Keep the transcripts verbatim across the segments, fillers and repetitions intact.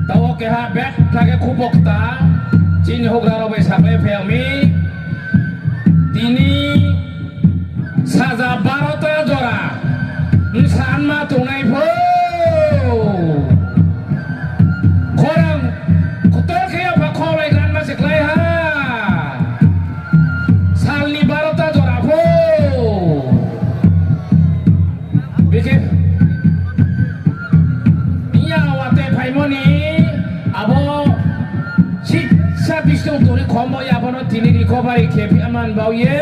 Taoh wo keha betha khe khupo kta, chini houhgra rao bai sakhlai phai yag mi. Tini saja barota jora bsa nma tongnai pho. Khorang ktor khe yapha kholai granma se klái ha. Sal ni barota jora pho. Bikhe iya watoi phaimo ni abo sisa bisong tongri khombo ya, abo no tini recovery khe phi aman bau ye.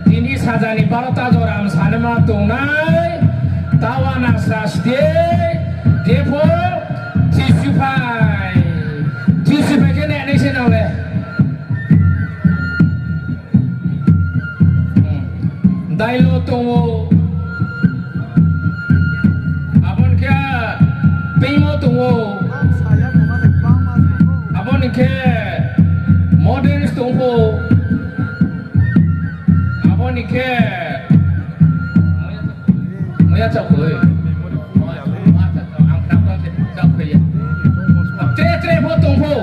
Tini saja ni barota jora bsa nma tongnai. Tawa nang sra ste. Jepho thrisuphai. Thrisuphai khe ne nai se nang le. Dailo tong ou. Abo ni khe teimo tong ou. Abo ni khe modern tong pho. Abo ni khe Maya chaoh koi. Tre tre pho tong pho.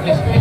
Respect